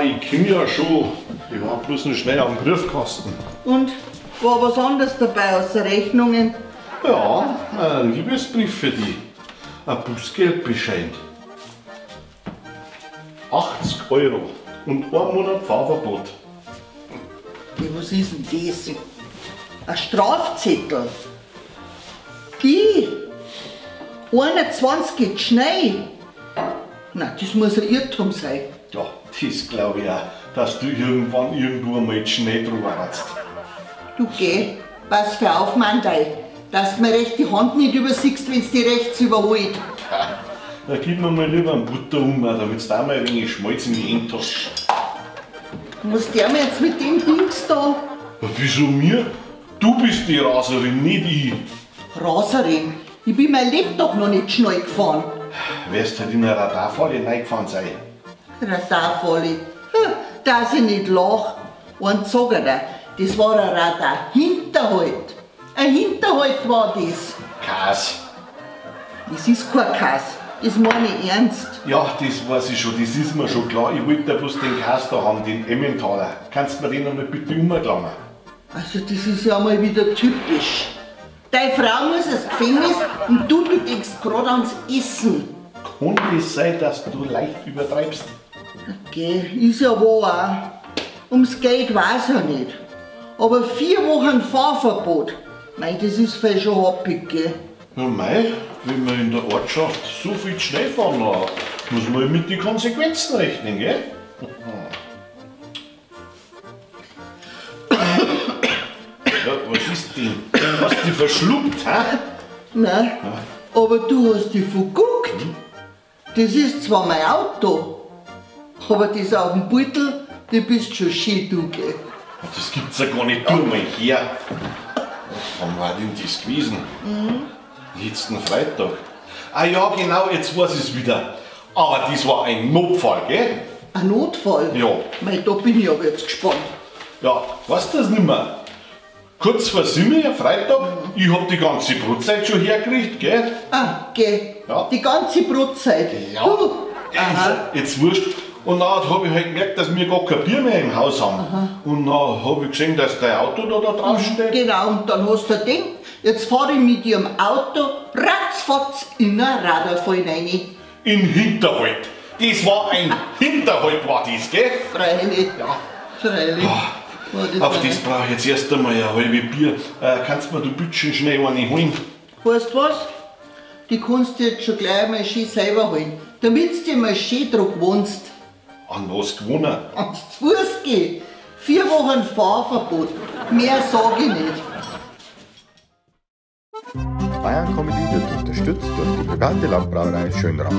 ich komm ja schon. Ich war bloß noch schnell am Briefkasten. Und war was anderes dabei außer Rechnungen? Ja, ein Liebesbrief für dich. Ein Bußgeldbescheid. 80 Euro und 1 Monat Fahrverbot. Ja, was ist denn das? Ein Strafzettel? Die? 21 geht schnell. Na, das muss ein Irrtum sein. Ja, das glaube ich auch, dass du irgendwann irgendwo einmal schnell drüber ratzt. Du geh, pass für auf, Mandei, dass du mir recht die Hand nicht übersiehst, wenn's die rechts überholt. Ja, da gib mir mal lieber einen Butter um, damit du da mal ein wenig Schmalz in die Hände hast. Was der mir jetzt mit dem Dings da? Ja, wieso mir? Du bist die Raserin, nicht ich. Raserin? Ich bin mein Lebtag noch nicht schnell gefahren. Wirst halt in eine Radarfalle reingefahren sein. Radarfalle? Dass ich nicht lach. Eins sag ich dir, das war ein Radar-Hinterhalt. Ein Hinterhalt war das. Kass. Das ist kein Kass. Das meine ich ernst. Ja, das weiß ich schon, das ist mir schon klar. Ich wollte ja bloß den Kass da haben, den Emmentaler. Kannst du mir den einmal bitte umklammern? Also das ist ja mal wieder typisch. Deine Frau muss ins Gefängnis und du denkst gerade ans Essen. Kann das sein, dass du leicht übertreibst? Okay, ist ja wahr auch. Ums Geld weiß ich nicht. Aber 4 Wochen Fahrverbot, mei, das ist voll schon happig, gell? Ja mei, wenn man in der Ortschaft so viel schnell fahren muss man mit den Konsequenzen rechnen, gell? Ja, was ist denn? Hast du dich verschluckt, hä? Nein, aber du hast dich verguckt. Das ist zwar mein Auto, aber das auf dem Beutel, die bist schon schön du, gell? Das gibt's ja gar nicht, du mal her. Wann war denn das gewesen? Mhm. Letzten Freitag. Ah ja, genau, jetzt weiß ich's wieder. Aber das war ein Notfall, gell? Ein Notfall? Ja. Mei, da bin ich aber jetzt gespannt. Ja, weißt du das nicht mehr? Kurz vor 7, Freitag, ich hab die ganze Brotzeit schon hergekriegt, gell? Ah, gell. Ja. Die ganze Brotzeit? Ja. Du. Ja, jetzt wurscht. Und dann hab ich halt gemerkt, dass wir gar kein Bier mehr im Haus haben. Aha. Und dann hab ich gesehen, dass dein Auto da drauf steht. Genau, und dann hast du gedacht, jetzt fahr ich mit ihrem Auto ratzfatz in ein Radarfall rein. In Hinterhalt. Das war ein Hinterhalt, war das, gell? Freilich. Ja. Freilich. Oh, War das auf nicht? das brauch ich jetzt erst einmal ein halbes Bier. Kannst du mir du bitte schön schnell eine holen? Weißt du was? Die kannst du jetzt schon gleich mal schön selber holen, damit du dich mal schön dran gewohnst. An was gewonnen? Ans Fuß gehen. 4 Wochen Fahrverbot. Mehr sag ich nicht. Bayern Comedy wird unterstützt durch die private Landbrauerei Schönrath.